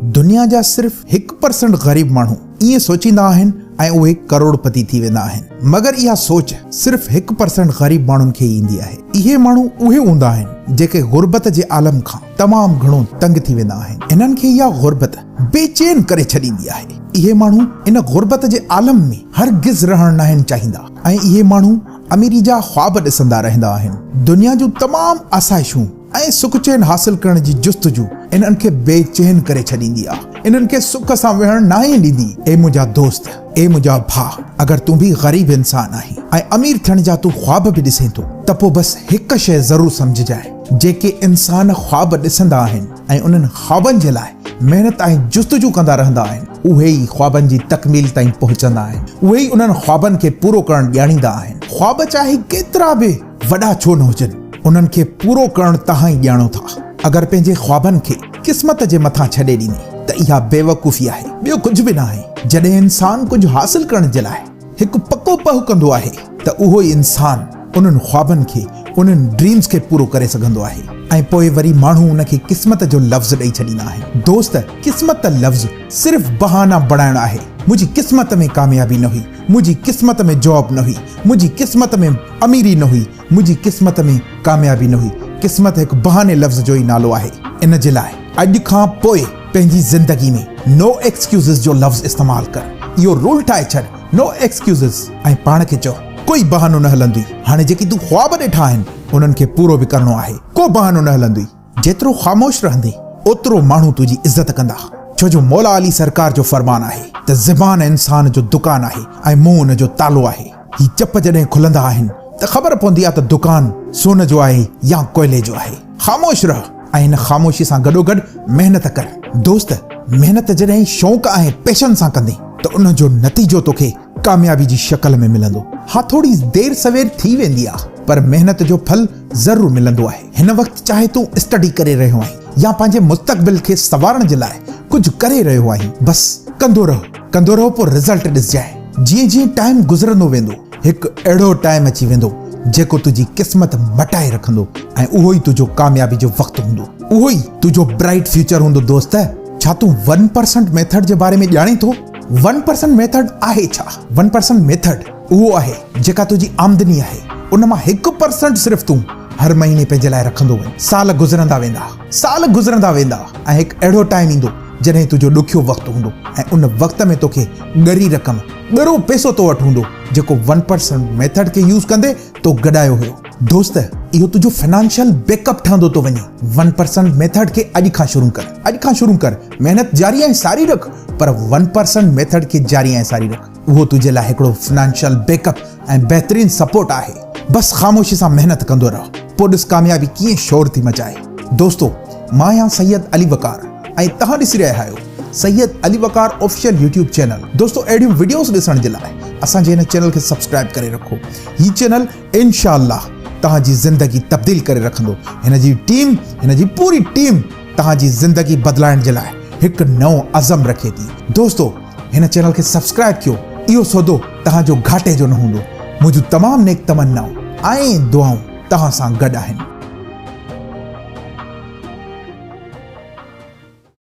دنيا جا صرف هڪ پرسنٽ غريب ماڻهو ائين سوچيندا آهن ۽ اهي ڪروڙپتي ٿي ويندا آهن. مگر اها سوچ صرف هڪ پرسنٽ غريب ماڻهن کي ئي ايندي آهي. اهي ماڻهو اهي هوندا آهن جيڪي غربت جي عالم کان تمام گهڻو تنگ ٿي ويندا آهن. انهن کي اها غربت بي چين ڪري ڇڏيندي آهي. اهي ماڻهو ان غربت جي عالم ۾ هرگز رهڻ ناهن چاهيندا ۽ اهي ماڻهو اميري جا خواب ڏسندا رهندا آهن. دنيا جون تمام آسائشون ۽ سک چين حاصل ڪرڻ جي جستجو انهن کي بي چين ڪري ڇڏيندي آ. انهن کي سک سان ويهڻ ناهي ڏيندي. اي منهنجا دوست، اي منهنجا ڀاء، اگر تون به غريب انسان آهين ۽ امير ٿيڻ جا تون خواب به ڏسين ٿو ته پوء بس هڪ شيء ضرور سمجهجانء، جيڪي انسان خواب ڏسندا آهن ۽ انهن خوابن جي لاء محنت ۽ جستجو ڪندا رهندا آهن، اهي ئي خوابن جي تڪميل تائين پهچندا آهن. اهي ئي انهن خوابن کي پورو ڪرڻ ڄاڻيندا آهن. خواب چاهي ڪيترا به. وڏا ڇو نه هجن، انهن کي پورو ڪرڻ توهان ئي ڄاڻو ٿا. اگر پنهنجي خوابن کي قسمت جي مٿان ڇڏي ڏيندين ته اها بيوقوفي آهي، ٻيو ڪجهه به ناهي. جڏهن انسان ڪجهه حاصل ڪرڻ جي لاء هڪ پڪو پهه ڪندو آهي ته اهو ئي انسان انهن خوابن کي، انهن ڊريمز کي پورو ڪري سگهندو آهي ۽ پوء وري ماڻهو ان کي قسمت جو لفظ ڏئي ڇڏيندا آهن. دوست، قسمت لفظ صرف بهانا بڻائڻ آهي. منهنجي قسمت ۾ ڪاميابي نه هئي، منهنجي قسمت ۾ جاب نه هئي، منهنجي قسمت ۾ اميري نه هئي، منهنجي قسمت ۾ ڪاميابي نه هئي. قسمت هڪ بهاني لفظ جو ئي نالو آهي. ان جي لاء اڄ کان پوء پنهنجي زندگي ۾ نو ايڪسڪيوزز جو لفظ استعمال ڪر. اهو رول ٺاهي ڇڏ، نو ايڪسڪيوزز ۽ پاڻ کي چئو، ڪوئي بهانو نه هلندوئي. هاڻي جيڪي تون خواب ڏٺا آهن، انهن کي پورو به ڪرڻو آهي. ڪو بهانو نه هلندوئي. جيترو خاموش رهندين، اوترو ماڻهو تنهنجي عزت ڪندا. ڇو جو مولا علي سرڪار جو فرمان آهي ته زبان انسان جو دڪان آهي ۽ منهن ان جو تالو آهي. هي چپ جڏهن کلندا آهن ته خبر پوندي آهي ته دڪان سون جو آهي يا ڪوئلي جو آهي. خاموش رهه ۽ ان خاموشي سان گڏوگڏ محنت ڪر. دوست محنت جڏهن شوق ۽ پيشن سان ڪندين ته ان جو نتيجو توکي ڪاميابي جي شڪل ۾ ملندو. ها ٿوري دير سوير ٿي ويندي آ پر محنت جو ڦل ضرور ملندو آهي. هن وقت چاهي تون اسٽڊي ڪري رهيو آهين يا پنهنجي مستقبل کي سنوارڻ جي لاء ڪجهه ڪري رهيو آهين بس ڪندو رهه ڪندو رهه پوء رزلٽ ڏسجانء. جيئن جيئن ٽائيم گذرندو ويندو هڪ اهڙو ٽائيم اچي ويندو جيڪو تنهنجي قسمت مٽائي رکندو ۽ اهو ئي تنهنجو ڪاميابي جو وقت هوندو اهو ئي تنهنجو برائيٽ فيوچر هوندو دوست ڇا تون ون پرسنٽ ميٿڊ جي باري ۾ ڄاڻين ٿو؟ ون پرسنٽ ميٿڊ آهي ڇا؟ ون پرسنٽ ميٿڊ اهو آهي جيڪا تنهنجي آمدني آهي ان مان هڪ پرسنٽ صرف تون هر مهيني پنهنجي لاء رکندو وڃ سال گذرندا ويندا سال گذرندا ويندا ۽ هڪ اهڙو ٽائيم ايندو جڏهن تنهنجو ڏکيو وقت هوندو ۽ ان وقت ۾ توکي ڳري رقم، ڳرو پئسو تو وٽ هوندو جيڪو ون پرسنٽ ميٿڊ کي يوز ڪندي تو گڏايو هيو. دوست اهو تنهنجو فنانشل بيڪ اپ ٺهندو ٿو وڃي. ون پرسنٽ ميٿڊ کي اڄ کان شروع ڪر. اڄ کان شروع ڪر. محنت جاري ۽ ساري رک پر ون پرسنٽ ميٿڊ کي جاري ۽ ساري رک. اهو تنهنجي لاء هڪڙو فنانشل بيڪ اپ ۽ بهترين سپورٽ آهي. بس خاموشي سان محنت ڪندو رهه پوء ڏس ڪاميابي ڪيئن شور ٿي مچائي. دوستو مان آهيان سيد علي وقار ۽ توهان ڏسي رهيا آهيو Syed Ali Waqar official YouTube channel. دوستو اهڙيون وڊيوز ڏسڻ جي لاء اسان جي هن چينل کي سبسڪرائب ڪري رکو. هي چينل انشاء الله توهان جي زندگي تبديل ڪري رکندو. هن جي ٽيم هن جي پوري ٽيم توهان جي زندگي بدلائڻ جي لاء هڪ نئون عزم رکي ٿي. دوستو هن چينل کي سبسڪرائب ڪيو اهو سودو توهان جو گهاٽي جو نه هوندو. منهنجون تمام نيڪ تمنائون ۽ دعائون توهان سان گڏ آهن.